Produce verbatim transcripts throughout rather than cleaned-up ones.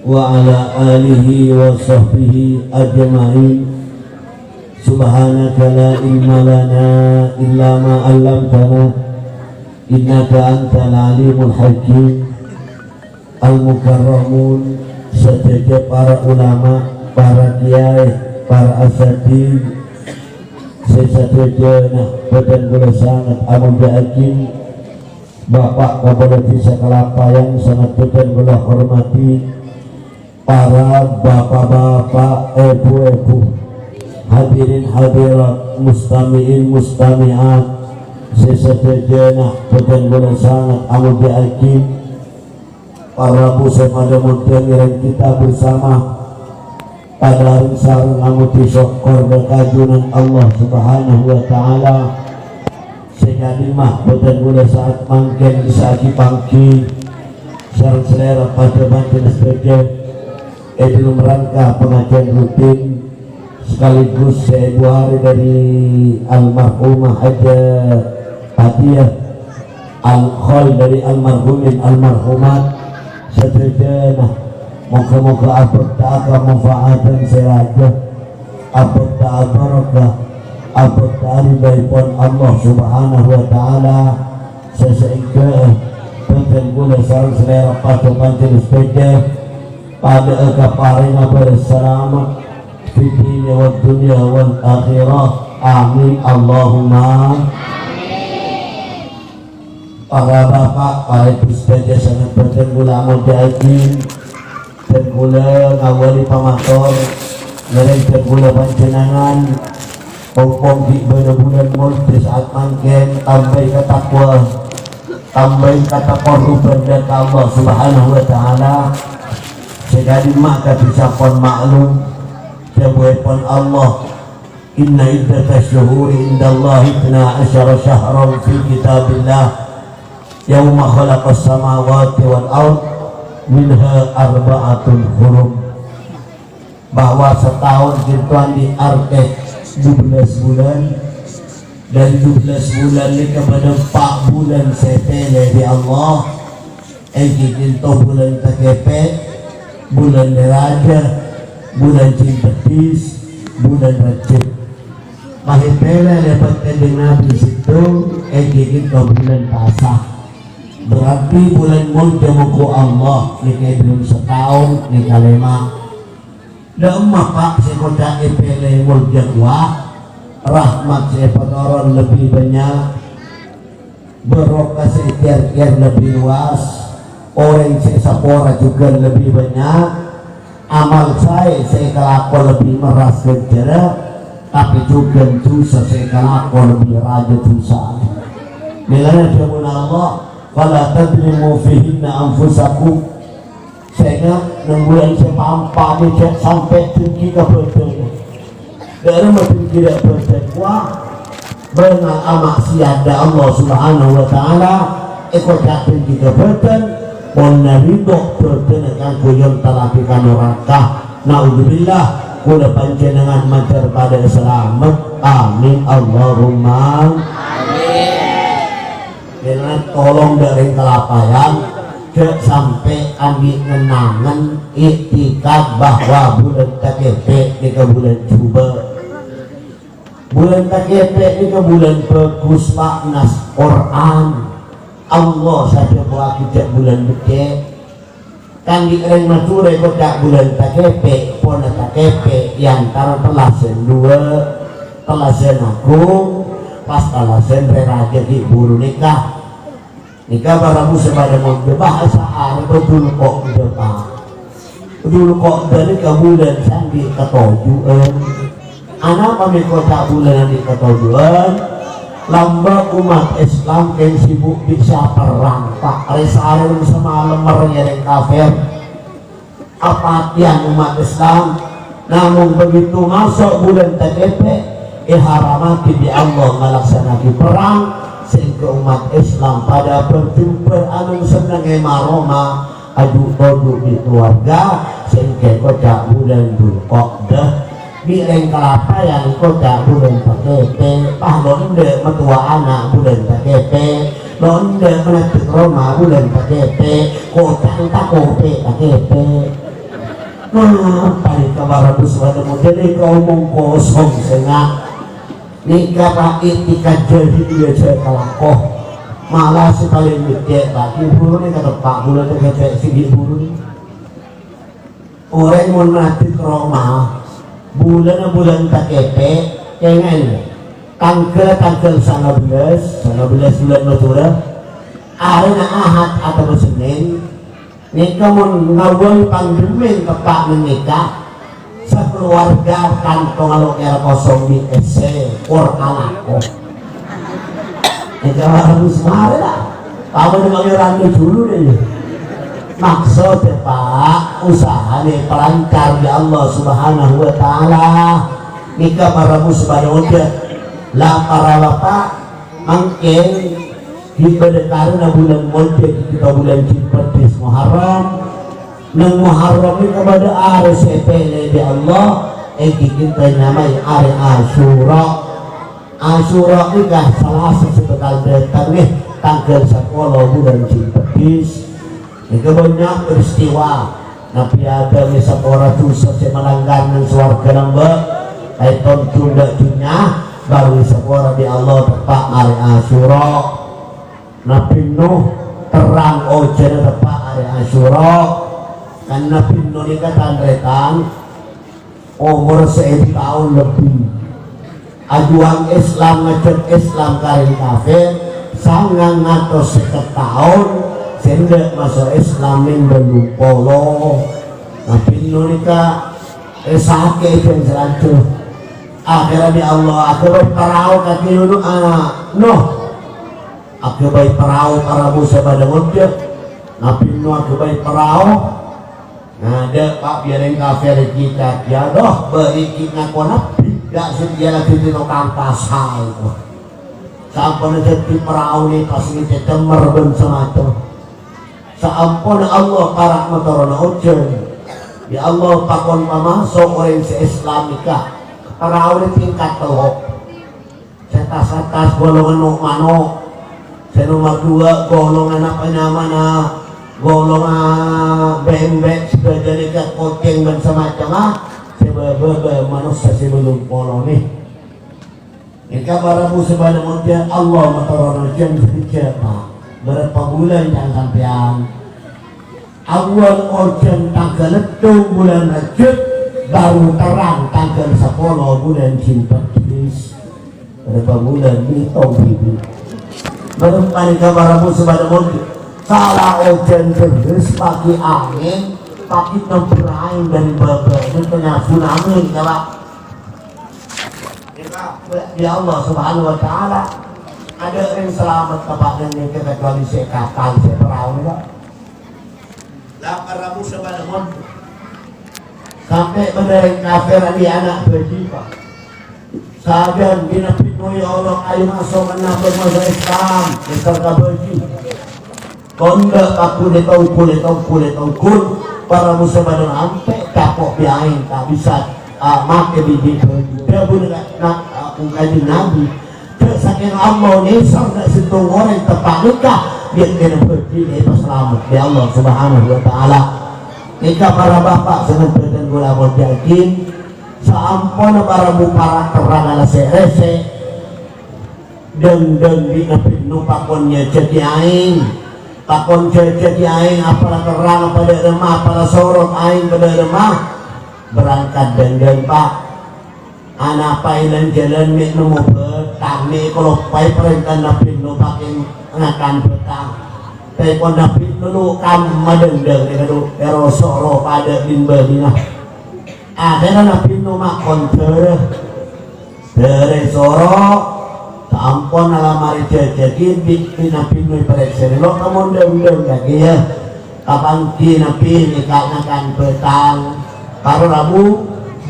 وعلى آله وصحبه أجمعين. سبحانك لا علم لنا إلا ما علمتنا، إنك أنت العليم الحكيم. Al-mukarramun, sadhâjâ para ulama, para kèyaè, para asatidz, sè sadhâjâna bhâdhân kaulâ sanget amolja'aghi, Bapa' Kapala Dhisa Kalapayan sanget bhâdhân kaulâ hormadhi, para bapa'-bapa', èbhu-èbhu, hadirin hadirat, mustami'in mustami'at, sè sadhâjâna bhâdhân kaulâ sanget amolja'aghi, para rabu sè padâ mondhâr ngèrèng kita bersama, padâ reng-sareng ngamodi sokkor ka Junjungan Allah Subhanahu wa Ta'ala. Sè ka'dimma bhâdhân kaulâ sa'at mangkèn bisa aghibâ pangghi sareng salèra padâ panjhennengngan sadhâjâ è dâlem rangka pangajiân rutin sekaligus sè èbuwâri dâri almarhumah Hajjah Fatiyah, al-, khol dâri almarhumin almarhumat sadhâjâna. Moghâ-moghâ abhâkta ka manfaatan sè rajâ, abhâkta barokah, abhâkta ridhâèpon Allah Subhanahu wa Ta'ala. Sè saèngghâ bhâdhân kaulâ sareng salèra padâ panjhennengngan sadhâjâ padâ'â kaparèngnga bârâs salamet fid dini wad dunya wal akhirah. Amin, Allahumma. Para bapa', para èbhu sadhâjâ sanget bhâdhân kaulâ amolja'aghi, bhâdhân kaulâ ngabâli pamator, ngèrèng bhâdhân kaulâ panjhennengngan, pong-pong ghi' bâdâ bulân Moljâ sa'at mangkèn, tambâi ka takwa, tambâi ka taqarruban dâ' ka Allah Subhanahu wa Ta'ala, sè ka'dimma ka'dissa' pon ma'lum, dhâbuèpon Allah, "Inna iddatasy syuhuri indallahi itsna asyara syahran fi kitabillah, yauma khalaqas samawati wal ard, minha arba'atun hurum." Bahwa sataon ghânto andi' artè dubellâs bulân, dan dubellâs bulân nèka bâdâ empa' bulân sè èpèlè bi' Allah, èngghi ghânto bulân takèpè', bulân dârâjâ, bulân Jhilpeddhis, bulân Rajab. Mahèpèlè lèbât Kanjeng Nabi sèttong, èngghi ghânto bulân Pasa. Berarti bulân Moljâ mongghu Allah nèka è dâlem sataon nèka lèma'. Dâ' emma, Pa', sè koca' èpèlè Moljâ kowa, rahmat sè èpatoron lebbi bânnya', barokah sè èkèr-kèr lebbi lowas, orèng sè èsapora jhughân lebbi bânnya', amal saè sè èkalako lebbi merras ghânjhârâ, tapè jhughân dhusa sè èkalako lebbi rajâ dhusana. Mèlana dhâbuna Allah, "Fala tadzlimu fihinna anfusakum." Sènga' neng bulân sè pa'-empa' nèka jhâ' sampè' denggi ka bhâdhân. Dâ'remma denggi dâ' bhâdhân? Wah, bângal amaksiyat dâ' Allah Subhanahu wa Ta'ala, èkoca' denggi ka bhâdhân, ponna ridho bhâdhânna kaangghuy èontallaghi ka naraka. Naudzubillah, kaulâ panjhennengngan mandhâr padâ salamet. Amin, Allahumma. Mèlana tolong dâ' rèng Kalapayan, jhâ' sampè' andi' ngen-angen i'tikad bahwa bulân takèpè' nèka bulân jhubâ'. Bulân takèpè' nèka bulân bhâghus, Pa', nas Qur'an. Allah sè adhâbuwâghi jhâ' bulân beccè'. Kan dhi' rèng Madhurâ èkoca' bulân takèpè', ponna takèpè' è antara tellasan duwâ', tellasan aghung, pas tellasan rè rajâ ghi' buru nèka. Nèka para rabu sè padâ mondhâr, bhâsa Arabbhâ Dzulqa'dah, Pa'. Dzulqa'dah nèka bulân sè andi' katoju'ân. Anapa mè' èkoca' bulân andi' katoju'ân? Lambâ' ommat Islam kèng sibuk bi' sè aperrang, Pa'. Rè-sarè samalem mèrrèng orèng kafir. Apatèyan ommat Islam. Namong begitu maso' bulân takèpè', èharamaghi bi' Allah ngalaksana'aghi perrang, sehingga ommat Islam padâ berjember anèng senneng è ma-roma, aju-toju bi' keluarga, sehingga èkoca' bulân Dzulqa'dah. Bi' rèng Kalapayan èkoca' bulân takèpè', pas lo' endâ' mattowa ana' bulân takèpè', lo' endâ' manaddhâk roma bulân takèpè', koca' tako' pè' takèpè'. Nah, panèka para bus pada model omong kosong sènga'. Nèka pa' etika jahiliyah jhâ' kalako. Malah sè palèng becce' bâgi buru nèka teppa' bulân teppa' sè ghi' buru. Orèng mon madhep roma, bulânna bulân takèpè', kèngèng. Tangghâl-tangghâl sanga bellâs, sanga bellâs bulân Madhurâ, arèna Ahad otabâ Sennèn, nèka mon ngabâl pandhimèn teppa' nèng nèka, sakalowarga kantongnga lo' kèra kosong bi' essè, kor alako. Nèka harus marè la. Apa nèng pangèran dulu deh. Maksud ya, Pak, usaha nèka pelancar ya Allah Subhanahu wa Ta'ala. Nèka para musibah udah. La para bapak, mangkèn, ghi' bâdâ karena bulân Molja, ghi' kita bulân Cimpedis Muharram. Nèng Muharram nèka bâdâ arè sè èpèlè bi' Allah, ènggi kita nyamaè arè Asyura. Asyura nèka Salasa sè bhâkal dâteng, ngghi, tangghâl sapolo bulân Cimpedis. Nèka bânnya' peristiwa. Nabbhi Adam èsapora dhusa sè malanggar nèng sowarga lambâ', ètondu dâ' dhunnya, bhuru èsapora bi' Allah teppa' arè Asyura. Nabbhi Nuh terrang ojhân teppa' arè Asyura. Kan Nabbhi Nuh nèka tan-tarètan, omor saèbu taon lebbi. Ajuwâng Islam, ngajhâk Islam ka rèng kafir, sangang atos sèket taon, sè endâ' maso' Islam nèng bâllung polo. Nabbhi Nuh nèka èsakè'è jhân sè rancèl. Akhèrra bi' Allah aghâbây parao ka Nabbhi Nuh, ah, Nuh. Aghâbây parao para bus sè bâdâ ngodâ. Nabbhi Nuh aghâbây parao. Ngadâ', Pak, bi' rèng kafir èghi cacèya, "Doh, bâri' ghi' ngako nabbhi, dâ' sè dhiyâ la dhâddhi tokang pasa, ko." Samponna dhâddhi paraona pas ngècè' cemmer bân samacem. Saamponna Allah para' matorona ojhân, ya Allah, pakon pamaso' orèng sè Islam nèka paraona tingkat tello'. Sè attas-attas golongan no'-mano'. Sè nomer duwâ' golongan apa nyamana? Golongan bembe', sadhâjâna kocèng bân samacemma. Sè bâ-bâbâ manossa sè bâllung polo nè. Nèka para musibana model Allah matorona ojhân sadhâjâ, Pak. Bârâmpa bulân can sampèyan? Awwal ojhân tangghâl settong bulân Rajab, bhuru terrang tangghâl sapolo bulân Cimpedis. Bârâmpa bulân? Bhitong bhibit. Bârâmpa nèka para musibana mon sala ojhân dherres, paghi' angèn, paghi' nyombor aèng dâri bâbâ, nèka nyabu angèn, ya, Pak. Ya, Allah Subhanahu wa Ta'ala. Adâ' rèng salamet teppa' nèng nèka kecuali sè kapal, sè parao nèka. Lapar rabu sabâlâ mon. Sampè' bâdâ rèng kafir andi' ana' bâji, Pak. Sajân bi' Nabbhi Nuh èolok, "Ayo maso' ka Nabbhi, maso' Islam." Èsèr ka bâji. Kondâ' kabbhi ètongkol, ètongkol, ètongkol. Para musibana ampè' capo' bi' aèng, ta' bisa, ah, makè bi' bâji. Dhâbuna na-, ah, Kanjeng Nabbhi, Dâ' sakèng Allah nèsèr dâ' sèttong orèng teppa' nèka, yâ kènè bâdhi èpasalamet bi' Allah Subhanahu wa Ta'ala. Nèka para bapa' sè nèmbhâdhân kaulâ molja'aghi, saamponna para bupara terrang la sè-rèsè, dâng-dâng bi' Nabbhi Nuh pakon nyajâghi aèng, pakon jâjâghi aèng, apa la terrang, apa dâ' remma, apa la sorot aèng, apa dâ' remma. Berangkat dâng-dâng, Pak. Anapa è lan-jhâlân mè' nemmo bhâtang, mè' èkaloppaè parèntana Nabbhi Nuh pakè ngakan bhâtang. Tèpon Nabbhi Nuh lo' kamma dâng-dâng è kadhu, è roso' ropa dâ' bin-bâlina. Akhèrra Nabbhi Nuh makon dârâ. Dârâ soro, saamponna la marè jâjâghi bi', bi' Nabbhi Nuh èparèksanè, lo' ka mon dâng-dâng kakè, yâ. Kapangghi Nabbhi nèka ngakan bhâtang. Bârâmpa rabu,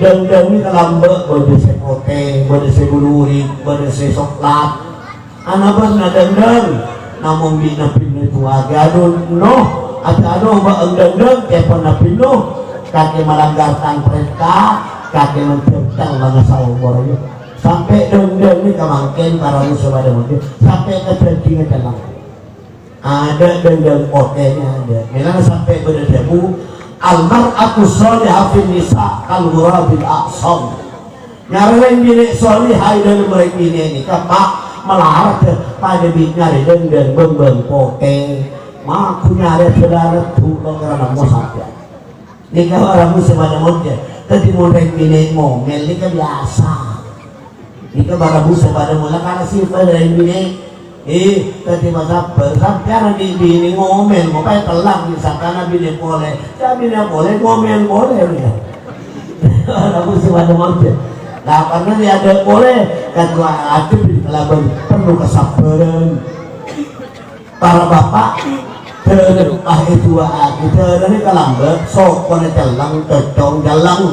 dâng-dâng nèka lambâ', bâdâ sè potè, bâdâ sè bulurik, bâdâ sè soklat. Ana bân na dâng-dâng, namong bi' Nabbhi Nuh ètowaaghi, "Adu, Nuh, adu, adu, bâ'eng dâng-dâng, tèpon Nabbhi Nuh, kakè malanggar tang parènta, kakè mandhântang mangassa omor, yâ." Sampè' dâng-dâng nèka mangkèn para muso padâ mangkèn, sampè' ka dâgingngè cellèng. Adâ' dâng-dâng potèna adâ'. Mèlana sampè' bâdâ dhâbu, Al mar'atu shalihah fin nisa kal ghurabil a'sam. Nyarè rèng binè' shalihah è dhâlem rèng binè' nèka, Pa', malarat padâ bi' nyarè dhândhân bâmbâng potè. Maku nyarè dhâlâna dhu lo' karana mo sampèyan. Nèka para muslim padâ monjâ. Dhâddhi mon rèng binè' ngomèl nèka biyasa. Nèka para muslim padâ mola kana sifat rèng binè'. Eh, dhâddhi masabbhâr, sampèyan bi' binè' ngomèl, mopaè tellang bi' sangkana binè' polè. Jâ' binè' polè, ngomèl polè, ya. Para muslim padâ monjâ. Lah, karena ini ada polè, kan adhep kalabân perlu kesabaran. Para bapa', dhârâ pas èdu'aaghi, dhârâna kalambâ', sokona celleng, cocong celleng.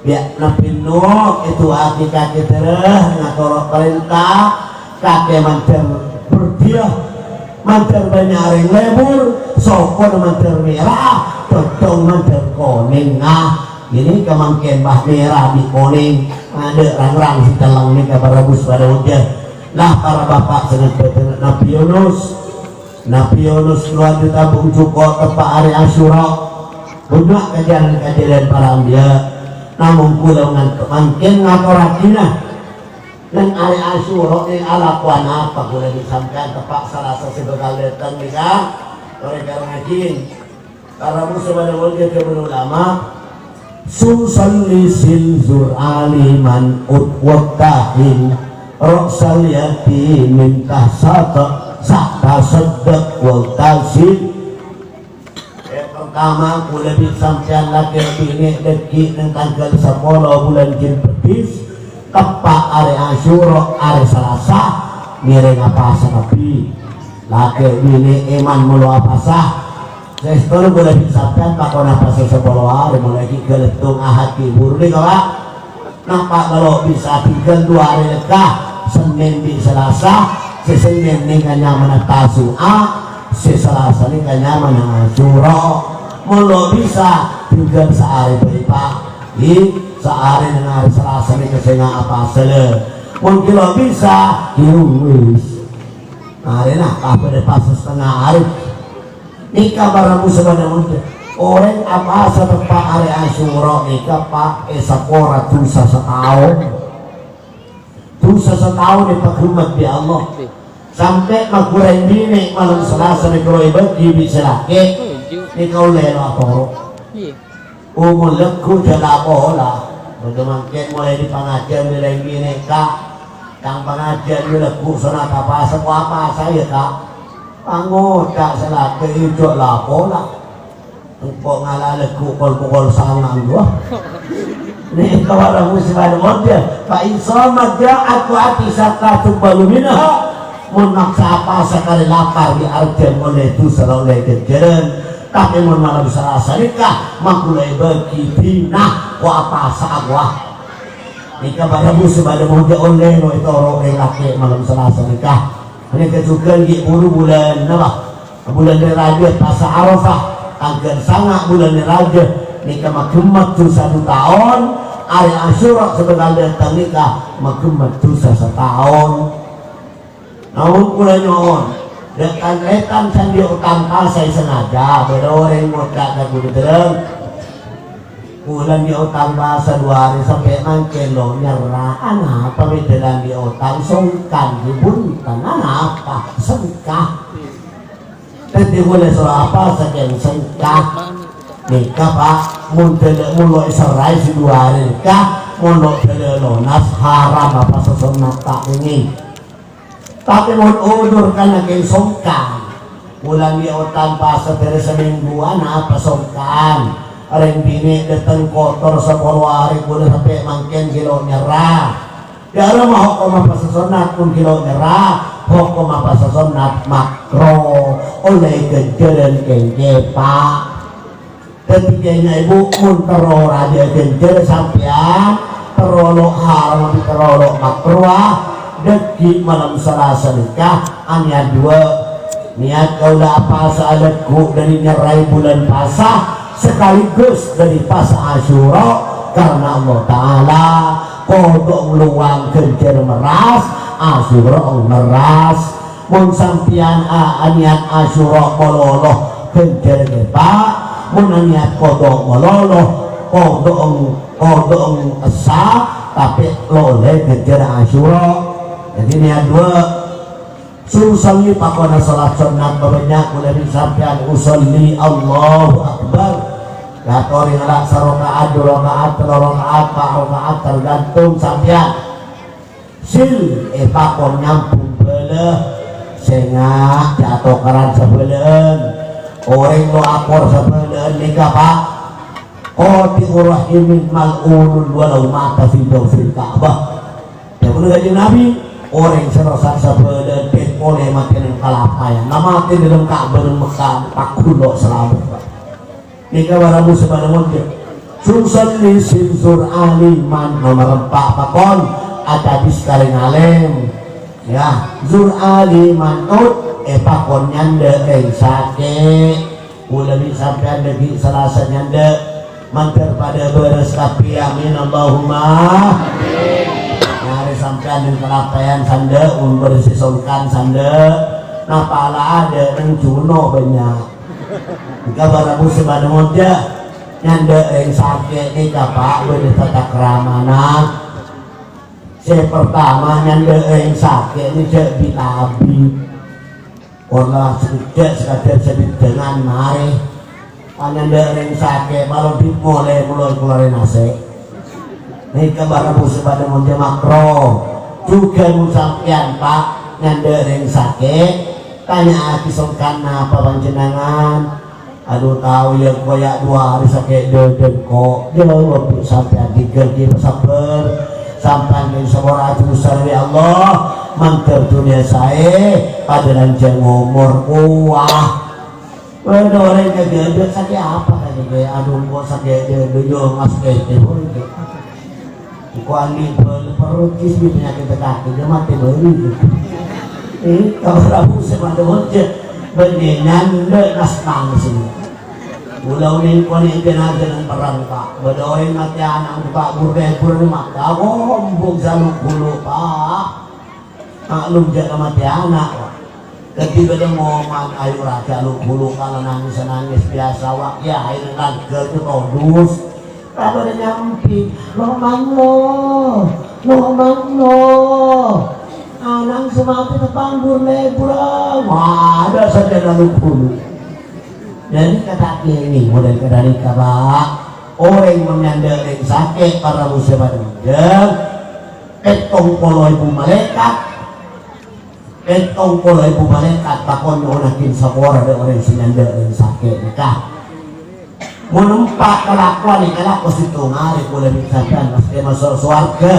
Ya, nabbhi no, èdu'aaghi kakè dhârâ, ngatoro' parènta, kakè mandhâr berdiah, mandhâr bânnya' orèng lebur, sokona mandhâr mèra, cocong mandhâr konèng. Nah, ini kemangkèn bâ mèra bi' konèng, adâ' rang-rang sè celleng nèka para bus padâ monjâ. Nah, para bapa' sè nèka Nabbhi Yunus. Nabbhi Yunus rowa ètabung jhuko' teppa' arè Asyura. Bânnya' kajhânan-kajhânan para anbiya. Namong kaulâ ngan-, mangkèn ngatorraghina. Neng arè Asyura nèka alakowan apa kaulâ bi' sampèyan teppa' Salasa sè bhâkal dâteng nèka? Torè karangaghi. Para muslim padâ monjâ, jâ' ulama. Sumsalli silzur aliman ut waqtahin ra'sal yatimin tahsata sa'ta saddaq waqtasin. Sè partama, kaulâ bi' sampèyan lakè binè' dâggi' neng tangghâl sapolo bulân Jilpeddis. Teppa' arè Asyura, arè Salasa, ngèrèng apasa kabbhi. Lakè binè' èman molo apasa. Saèstona kaulâ bi' sampèyan pakon apasa sapolo arè, molaè ghi' ghâlâttong Ahad ghi' buru nèka, Pa'. Napa' ghâllu bisa tinggal dua arè lekka, Sennèn bi' Salasa, sè Sennèn nèka nyamana Tasu'a, sè Salasa nèka nyamana Asyura. Molo bisa tinggal saarè bhâi, Pa'. Ghi, saarè neng arè Salasa nèka sè nga' apasa la. Mon ghi lo' bisa, ghi wis. Arèna kabâdâ pas satengnga arè. Nèka para muslim padâ monjâ. Orèng apasa teppa' arè Asyura nèka, Pa', èsapora dhusa sataon. Dhusa sataon èpaghemmet bi' Allah. Sampè' maghureng binè' malem Salasa nèka lo' èbâghi bi' sè lakè', nèka ollè lo' atoro'. Omor lagghu' jhâ' la-pola. Bâdâ mangkèn molaè dâri pangajhiyân bilâ binè', Ka'. Tang pangajhiyân lagghu' sonnat apasa, ko' apasa, yâ, Ka'. Pangoca' sè lakè' jhâ' la-pola. Engko' ngala' lagghu' pokol-pokol sanga' ngowa. Nèka para muslim padâ monjâ. Fa in shamat ja'at wa athashat la tuqbalu minha. Mon maksa apasa karè lapar, ghi' arjhân ollè dhusa, la ollè ghânjhârân. Tapè mon malem Salasa nèka, mangkula èbâghi dinah, ko' apasa ngowa. Nèka para muslim padâ monjâ ollè lo' ètoro' rèng lakè' malem Salasa nèka. Nèka jhughân ghi' buru bulân napa? Bulân Rajab, pasa Arafah, tangghâl sanga' bulân Rajab. Nèka maghemmet dhusa du taon, arè Asyura sè bhâkal dâteng nèka maghemmet dhusa sataon. Namong kaulâ nyo'on, dâ' tan-tarètan sè anḍi' otang pasa èsangajâ, bâdâ orèng ngoca' ka kaulâ, "Dâlem, kaulâ anḍi' otang pasa du arè sampè' mangkèn lo' nyerra. Anapa mè' dâlem anḍi' otang songkan ghi' bhunten? Anapa sengka?" Dâddhi kaulâ soro apasa kèng sengka. Nèka, Pa', mon dâlâ-, mon lo' èserraè sè du arè nèka, mon lo' dâlâ lonas, haram apasa sonnat ta' kèngèng. Tapè mon odzur kana kèng songkan. Kaulâ anḍi' otang pasa bhârâ samènggu, anapa songkan? Rèng binè' dâteng kotor sapolo arè, kaulâ sampè' mangkèn ghi' lo' nyerra. Dâ'remma hokomma pasa sonnat, mon ghi' lo' nyerra, hokomma pasa sonnat makro, ollè ghânjhârân kèng kèpa'. Dâddhi, kèng, Ibu, mon terro rajâ ghânjhâr sampèyan, terro lo' haram bi' terro lo' makroa, dâgghi' malem Salasa nèka anèyat duwâ'. Nèyat kaulâ apasa lagghu' dâri nyerraè bulân pasa, sekaligus dâri pasa Asyura, karna Allah Ta'ala kodhu nglowang ghânjhâr merras, Asyura merras. Mon sampèyan a-, anèyat Asyura malolo ghânjhâr kèpa', Mon niat kodhu malolo, kodhu, kodhu essa, tapè lo ollè ghâjjhâr Asyura. Dhâddhi niat duwâ'. Sumsalli, pakona salat sunnat bâbânnya', kulâ bi' sampèyan usalli, Allahu Akbar. Ghâto rèng ala' saraka'at, du raka'at, tello raka'at, pa' raka'at, tergantung sampèyan. Sil, èpakon nyambhung bhâlâ, sènga' jhâ' tokaran sabhâlâ'ân. Orèng lo akor sabhâlâ'ân nèka, Pa'. Qati'ur rahimin mal'unun walau mata fi jawfil Ka'bah. Dhâbuna Kanjeng Nabi, orèng sè rosak sabhâlâ'ân pèpolè matè neng kalapayan. Na matè dâlem Ka'bah neng Mekkah, paghulâ salamet, Pa'. Nèka para muslimin monja. Sumsalli sin zur aliman, nomer empa' pakon, atabis ka rèng alèm. Ya, zur aliman ut, èpakon nyandhâ' rèng sakè'. Kulâ bi' sampèyan dhâggi' Salasa nyandhâ'. Mandhâr padâ bârâs kabbhi, amin, Allahumma. Nyarè sampèyan neng kalapayan sandhâ', umur sè songkan sandhâ'. Napa la adâ' neng Juno bânnya'. Engka para muslimin monja, nyandhâ' rèng sakè' nèka, Pa', bâdâ tata kramana. Sè partama, nyandhâ' rèng sakè' nèka jhâ' bi-, tabi. Pola sakejjhâ' sakadhâr sabidhângan marè. Panyandhâ' rèng sakè' malodip molè molo èkalorè nasè'. Nèka para muslimin monja makro. Jhughân mon sampèyan, Pa', nyandhâ' rèng sakè', tanya'aghi songkanna apa panjhennengngan. Adu tao, yâ, engko' yâ' duwâ' arè sakè' dâdâ engko'. Jâwâb sampèyan, tinggal ghi' pasabbhâr. Sampèyan ghi' saporana dusana bi' Allah. Mandhâr dhunnya saè, padâ lanjhâng omor. Wah. Bâdâ orèng kadhâdhâ sakè' apa tadi, Bè? Adu, engko' sakè' dâdâ, yâ, mas kètè, boy. Engko' andi' bâli percis bi' panyakèt kakè, jâ' matè bâli. Eh, kalau Rabu sè padâ hojjâ, bânnè nyandhâ' nas-, nangès. Mula onèng konè' jâ-, jâ-, nang perrang, Pa'. Bâdâ orèng matè ana', Pa', bur-, bur-, mata, gombong saluk bulu, Pa'. Maklum, jâ' matè ana', Pa'. Dhâddhi bâdâ ngoman, ayo, raja lu-, bulu kala nangès-nangès biyasa, wa', kèyaè neng ragâ jâ' todus. Padâ nyambi, "Lo' manno, lo' manno." Ana'na sè matè tepang bur-lebur, wah, adâ' sadhâjâna lu-, bulu. Dhâddhi kata kènè, model kadhânika, Pa'. Orèng mon nyandhâ' rèng sakè', para muslimin, jâ', pèttong polo èbu malaèkat. Pèttong polo èbu malaèkat pakon nyo'onnaghi sapora dâ' orèng sè nyandhâ' rèng sakè' nèka. Mon empa' kalakowan nèka, lako sèttong arè polè bi' sampèyan mastè maso' sowarghâ.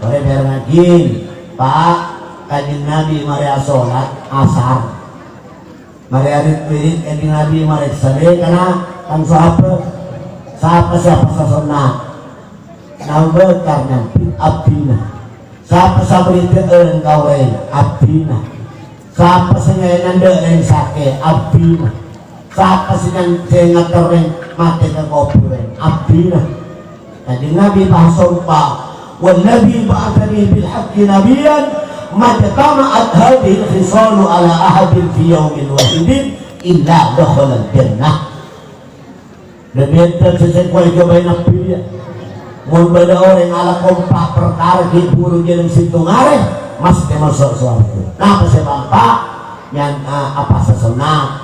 Marè bhârengngaghi, Pa', Kanjeng Nabi marè asolat asar. Marè arit-wirit Kanjeng Nabi marèksanè kana' kan sahabat. Sapa sè apasa sonnat? Abu Bakar nyambi, "Abdhina." Sapa sè aberri' dhâ'âr ka orèng? Abdhina. Sapa sè nyandhâ' rèng sakè'? Abdhina. Sapa sè nyan-, sè ngater rèng matè ka kobhurân? Abdhina. Kanjeng Nabi pas sompa, "Walladzi ba'atsani bil haqqi nabiyyan, majtama'at hadzihil khisalu ala ahadin fi yaumin wahidin illa dakhalal jannah." Dhâddhi èntar sè sèngko' èghâbây Nabbhi, yâ. Mon bâdâ orèng alako empa' parkara ghi' bhuru jhâlân sèttong arè, mastè maso' sowarghâ. Napa sè pa'-empa'? Nyan-, a-, apasa sonnat.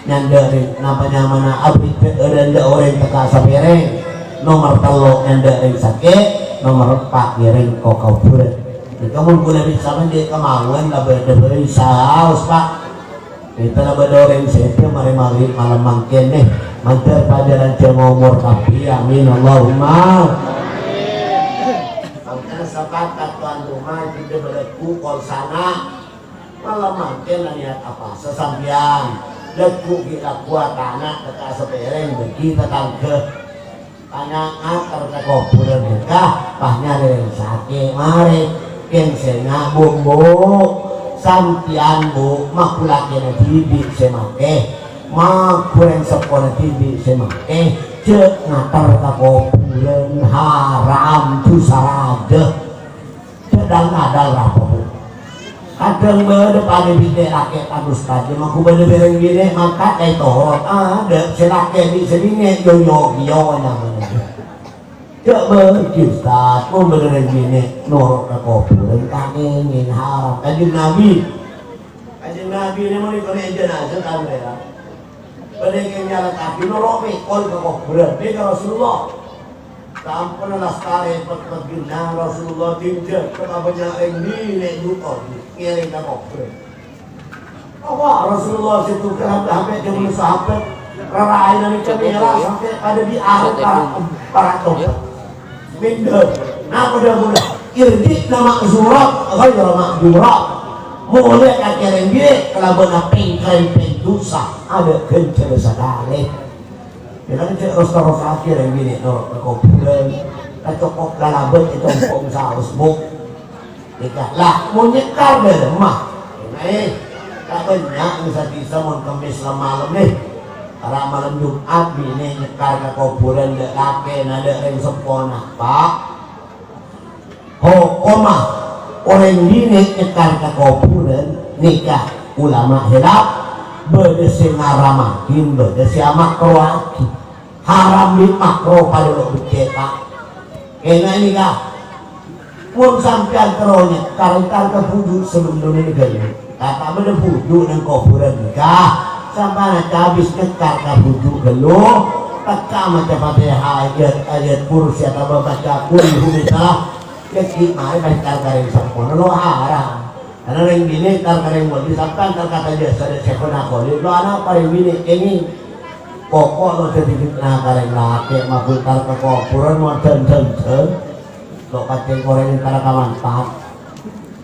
Nyandhâ' rèng, napa nyamana aberri' dhâ'âr dâ' orèng tekka' sapèrèng. Nomer tello' nyandhâ' rèng sakè', nomer empa' ngèrèng ka kobhurân. Nèka mon kaulâ bisa mendhi kemauan la bâdâ bhâi saos, Pa'. Kita la bâdâ orèng sèdhâ marè maghrib malem mangkèn, nè. Mandhâr panjhângan jhâ' omor kabbhi, amin, Allahumma. Mangkana sepakat tuan rumah, kita berlaku kol sana. Malem mangkèn la niyat apasa sampèyan? Lagghu' ghi' lagghu' atana' tekka' sapèrèng bâgi tatangghâ. Tanya ngater ka kobhurân bhâkal, pas nyarè rèng sakè' marè. Kèng sènga', Bu', Bu'. Sampèyan, Bu', maghulâ lakèna dhibi' sè matè. Maghulâ rèng seppona dhibi' sè matè. Jhâ' ngater ka kobhurân, haram, dhusa rajâ. Jhâ' dal-ngadal, ra, Bu'. Kadhâng bâdâ padâ binè' lakè' kan ustad, mangkè bâdâ bhâreng binè' mangkat kaè torot. Adâ' sè lakè' bi' sè binè' yo-yo kèyo nyamana. Jhâ' bâghi ustad, mon bâdâ rèng binè' noro' ka kobhurân, ta' ngèngèn, haram. Kanjeng Nabi, Kanjeng Nabi nè mon èkon è jenazah kan rèya. Bâdâ kè nyala kabbhi noro' mèkol ka kobhurân, nèka Rasulullah. Samponna lastarè pet-pet ghenna Rasulullah dinjâ, ka bânnya' rèng binè' du'â, ngèrèng ka kobhurân. Apa Rasulullah sè tokèr hampè'-hampè' jhâman sahabat, raraèna nèka mèla sampè' padâ bi' arep para, para tobat. Mindher, napa dhâbuna? "Irji'na ma'zurat ghaira ma'jurat." Molè ka kèrèng binè' kalabân pèng-krèmpèng dusa, adâ' ghânjhârân sakalè. Yâ kan cè' ros-terrosaghi rèng binè' noro' ka kobhurân, kacokop kalabân ètompong saos, Bu. Nèka, la, mon nyekkar dâlem, ma. Nèka, eh, ka bânnya' nè sa-disa mon Kemmès la malem, nè. Ara' malem Jum'at, binè' nyekkar ka kobhurân, dâ' lakèna, dâ' rèng seppona, Pa'. Hokomma, orèng binè' nyekkar ka kobhurân, nèka, ulama' khilaf, bâdâ sè ngaramaghi, bâdâ sè amakroaghi. Haram bi' makro padâ lo' beccè', Pa'. Kènga' nèka, mon sampèyan terro nyekkar, èntar ka bhuju' sabellunna nèghâllu. Ka ta' bâdâ bhuju' neng kobhurân nèka. Sampèyan abis nyekkar ka bhuju' ghâllu, tekka maca Fatihah, ayat, ayat kursi atabâ maca kulhu misalnya. Yâ, ghi' marè pas nyekkar ka rèng seppona lo' haram. Karena rèng binè' ntar ka rèng wali, sampèyan ntar ka tajâ sadâ Syekhona Khalil, lo' ana' pa rèng binè' kèngèng. Pokok lo' dhâddhi fitnah ka rèng lakè', mabhut ntar ka kobhurân, mon dân-dân-dân. Lo' kacèng orèng ntar ka mantan.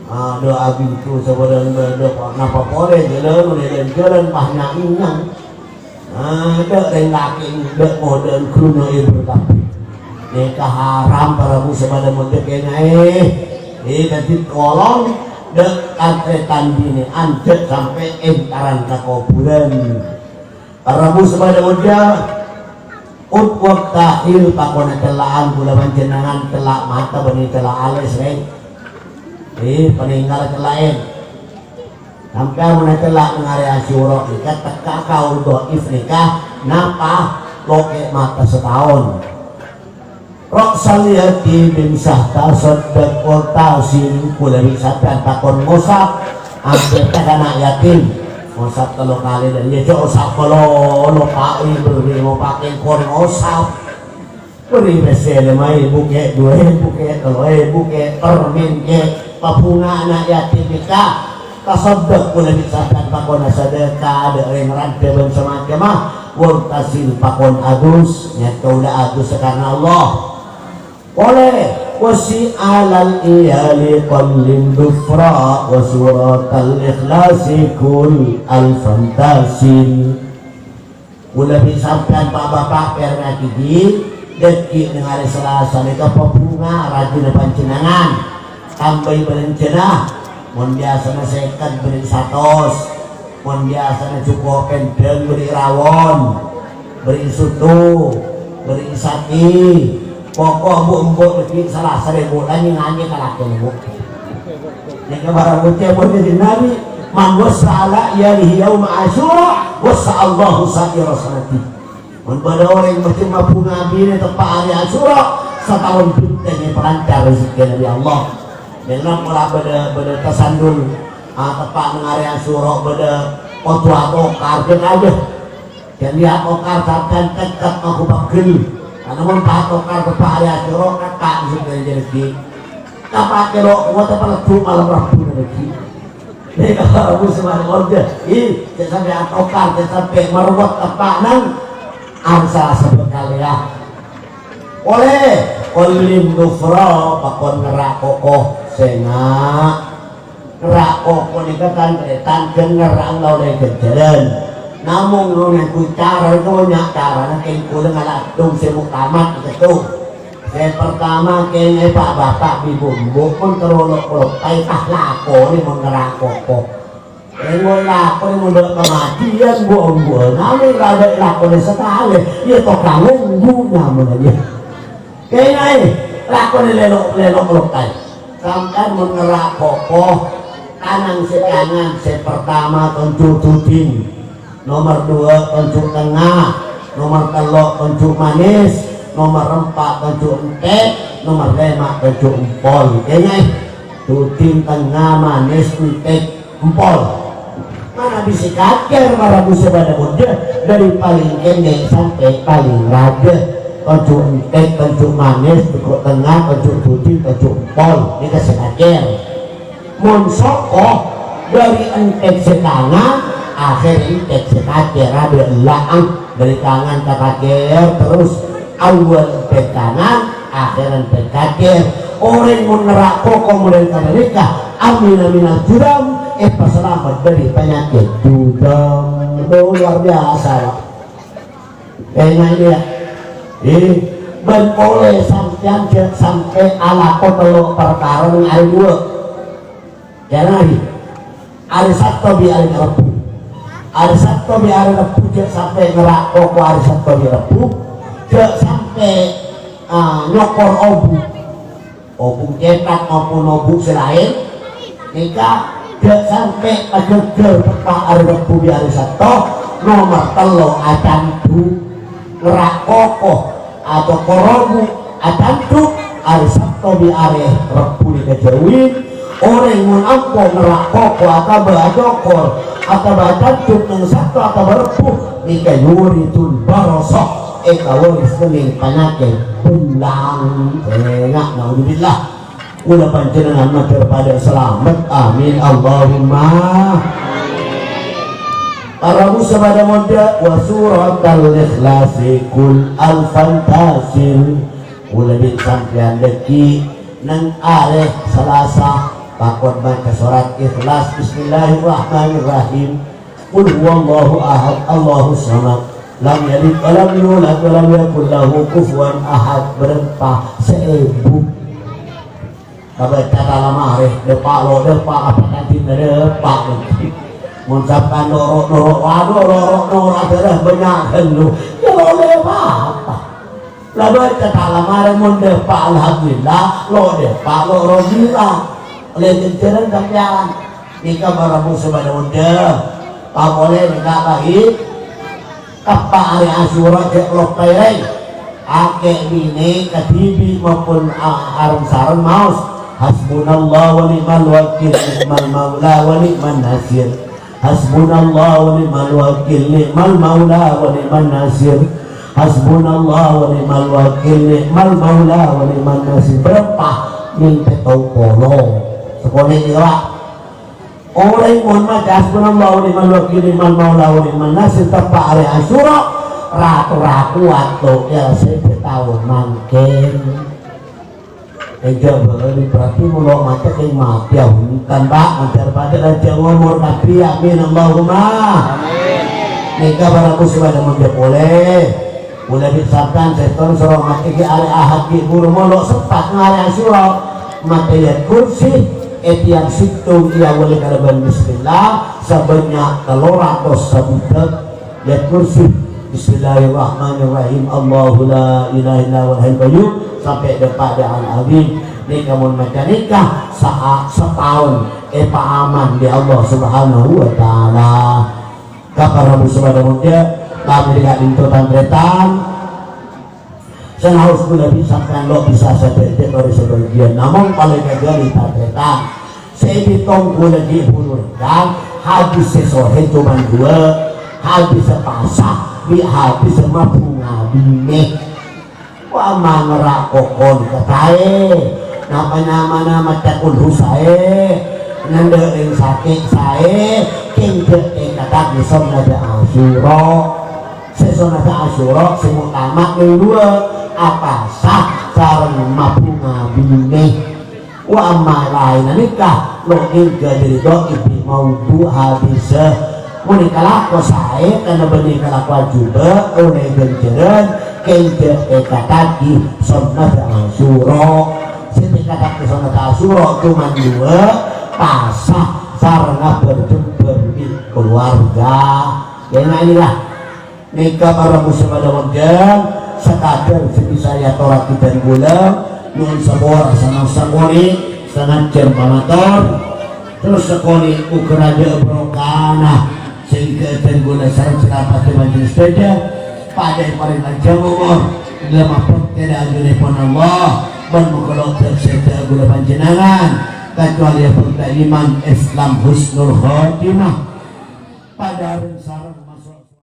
Adâ' abintu sabâdâna bâdâ, napa polè jhâlân, jhâlân pas nyang-inyang. Adâ' rèng lakè' dâ' modâ'ân ghuluna èbur kabbhi. Nèka haram, para rabu sè padâ mondhâ kèngaè. È, dhâddhi tolong dâ' tan-tarètan binè'an jhâ' sampè' èntaran ka kobhurân. Para rabu sè padâ mondhâ, ut waqtahil pakona cella'an, kaulâ panjhennengngan cella' mata bânnè cella' alès, rèng. È, panèngalla cella'èn. Sampèyan mon cella' neng arè Asyura nèka tekka kaul dhaif nèka napa lokè mata sataon. Ra'sal yatimin sahtasaddaq waqtasin, kaulâ bi' sampèyan pakon ngosap, ampe' ka ana' yatim. Ngosap tello kalè dâri, yâ, jhâ' osap kalolo, Pa', è, bherri' ngopakè kon ngosap. Bherri' pèssè lèma èbu kè', duwâ èbu kè', tello èbu kè', permen kè', pabhunga ana' yatim nèka. Tasaddaq polè bi' sampèyan pakona sadhâka, dâ' rèng randhâ bân samacemma, waqtasin pakon adus, nèka kaulâ adus karna Allah. Polè, wasi alal iyali qallim dufra, wa suratal ikhlasi kul alfantasin. Kaulâ bi' sampèyan, Pa', Bapa', pèrengngaghi, dhâggi' neng arè Salasa nèka pabhunga rajina panjhennengngan, tambâi bâlânjhâna. Mon biyasana sèket, bherri' satos. Mon biyasana jhuko' pèndhâng, bherri' rawon, bherri' soto, bherri' sati. Pokok bu'-embu' dhâggi' Salasa rè bulâ nyè-nganyè ka lakèna, Bu'. Nèka para bocah pon Kanjeng Nabi, "Man wassa ala iyalihi yauma Asyura, wassa Allahu sa'ira sanati." Mon bâdâ orèng macem mabhunga abinè teppa' arè Asyura, sataon bhântèng èpalancar rejhekkèna bi' Allah. Dâlem pola bâdâ, bâdâ tasandul, ah, teppa' neng arè Asyura bâdâ oto-oto karjeng aja. Jhâ' lèyat okar sampèyan cèngkep mangko pegghel. Karna mon pas okar teppa' arè Asyura, kakak sè dhâddhi. Kapakè lo' kowat apa lebbhu malem Rebbuna dhâggi'. Nèka Rebbhu sè malem orja. Ih, jhâ' sampè' atokar, jhâ' sampè' marowat teppa' neng arè Salasa bhâkal, yâ. Polè, qallim dufra, pakon ngerra' koko, sènga'. Ngerra' koko nèka tan-tarètan ghân ngerra'an la ollè ghânjhârân. Namong ngonènggu cara, bânnya' carana, kèng kaulâ ngala' dong sè muktamad kèto. Sè partama, kèng è pa'-bapa' bi' bu'-embu' mon terro lo'-, lokai, ta' lakonè mon ngerra' koko. Rèng mon lakonè mon bâdâ kamadhiyân bu'-embu'ân, amè la bâdâ lakonè sakalè, yâ tokang ongghu nyamana, yâ. Kèng aè, lakonè lèlo'-, lèlo' lokai. Sampèyan mon ngerra' koko, Tanang sè kangan, sè pertama tonjhu' dhudhing, nomer duwâ' tonjhu' tengnga, nomer tello' tonjhu' manis, nomer empa' tonjhu' entek, nomer lèma' tonjhu' empol. Kèngèng, dhudhing, tengnga, manis, entek, empol. Manabi sè kacèr para rabu sè padâ mondhâ, dâri palèng kènè' sampè' palèng rajâ. Tonjhu' entek, tonjhu' manis, tonjhu' tengnga, tonjhu' dhudhing, tonjhu' empol. Nèka sè kacèr. Mon soko, dâri entek sè kangan, akhèr entek sè kacèr, abâ' ella'an, dâri kangan ka kacèr, terros awwal entek kangan, akhèr entek kacèr. Orèng mon nerra' koko model ghânèka, amina minal judam, èpasalamet dâri panyakèt judam. Loh, luar biasa, Pak. Ènga' iyâ. Eh, bân polè sampèyan jhâ' sampè' alako tello' parkara neng arè duwâ'. Jhâ' ngari. Arè Sabto bi' arè Rebbhu. Arè Sabto bi' arè Rebbhu jhâ' sampè' nerra' koko arè Sabto bi' Rebbhu. Jhâ' sampè', ah, nyokor obu. Obu cètak maupun obu sè laèn, nèka jhâ' sampè' aghâghâr teppa' arè Rebbhu bi' arè Sabto, nomer tello' acandhu', nerra' koko, atokor obu, acandhu', arè Sabto bi' arè Rebbhu nèka jhâuwi. Orèng mon ampo nerra' koko atabâ acokor, atabâ acandhu' neng Sabto atabâ Rebbhu, nèka yuridul barosah. Èkawaris kènèng panyakèt bellâng. Ènga', naudzubillah. Kaulâ panjhennengngan mandhâr padâ salamet. Amin, Allahumma. Para rabu sè padâ mondhâ, wa suratal ikhlasi qul alfan tasir. Kaulâ bi' sampèyan dhâggi' neng arè Salasa, pakon maca sorat Ikhlas, Bismillahirrahmanirrahim. Qul huwallahu ahad, Allahus samad. Lam yalid wa lam yulad wa lam yakul lahu kufuwan ahad. Bârâmpa? Saèbu. Kabâca ta' la marè, dâpa' lo' dâpa', apa kanti dâpa'. Mon sampèyan noro'-noro', waduh, noro'-noro' dârâ bânnya' ghâllu. Yâ, lo' dâpa' apa? La bâca ta' la marè, mon dâpa', alhamdulillah, lo' dâpa', lo' alhamdulillah. Ollè ghânjhârân sampèyan. Nèka para rabu sè padâ mondhâ. Papolè nèka, Pak, Id. Teppa' arè Asyura jhâ' loppaè rèng. Kakè binè kadhibi' maupun a-, areng-sareng maos, "Hasbunallah wa ni'mal wakil, ni'mal maula wa ni'man nasir. Hasbunallah wa ni'mal wakil, ni'mal maula wa ni'man nasir. Hasbunallah wa ni'mal wakil, ni'mal maula wa ni'man nasir." Bârâmpa? Min pètto polo. Sakonè' kèya, Pak. Orèng mon maca hasbunallahu wa ni'mal wakil, ni'mal maula wa ni'man nasir, teppa' arè Asyura, ra-, ra-, kowat lo' yâ sèbu taon mangkèn. Ènjâ' bâli, berarti mon lo' maca kèng matèya bhunten, Pak. Mandhâr padâ lanjhâng omor kabbhi, amin, Allahumma. Amin. Nèka para rabu sè padâ mondhâ polè. Kaulâ bi' sampèyan sèttong soro matè ghi' arè Ahad ghi' bhuru, mon lo' sempat ngarè Asyura, matè Ayat Kursi, è tiang sèttong èawali kalabân bismillah, sabânnya' tello ratos sabidhâk Ayat Kursi. Bismillahirrahmanirrahim. Allahu la ilaha illa huwal hayyul qayyum, sampè' dâpa' dâ' al-azim. Nèka mon maca nèka, sa-, sataon èpaaman bi' Allah Subhanahu wa Ta'ala. Ka para rabu sè padâ mondhâ, kami dâ' ka'dinto tan-tarètan. Sanaos kaulâ bi' sampèyan lo' bisa sadhâjâ torè sabâgiyân, namong palèng kajhâli tan-tarètan. Sè èbitong kaulâ ghi' bhuru rèng, hadis sè sohè coma duwâ', hadis sè pasa bi' hadis sè mabhunga binè. Wa' ma ngerra' kokon ka saè, napa nyamana maca kulhu saè, nandhâ' rèng sakè' saè, kèng jhâ' èkataghi sonnadhâ Asyura. Sè sonnadhâ Asyura sè muktamad nèng duwâ', apasa sareng mabhunga binè. Wa amma laènna nèka, lo' èngghâ dhâri dho'if bi' maudhu' hadissa. Mon èkalako saè, kana bânnè èkalako ajubâ', ollè ghânjhârân, kèng jhâ' èkataghi sonnadhâ Asyura. Sè èkataghi sonnadhâ Asyura coma duwâ', pasa sareng abhâr-jembhâr bi' kalowarga. Kènga' inilah. Nèka para rabu sè padâ mondhâ, sakadhâr sè bisa èatorraghi dân kaulâ, nyo'on sapora sanang sakonè', sanajjhân pamator. Terros sakonè' uga rajâ barokana, sehingga dhân kaulâ sareng sè rapadhâ panjhennengngan sadhâjâ padâ èparèng panjhâng omor, ḍâlem abhâktè ḍâ' ajunèpon Allah, bân moghâ lo' ḍâ' sèdhâ kaulâ panjhennengngan, kacuali abhâktè iman Islam husnul khotimah. Padâ rèng sareng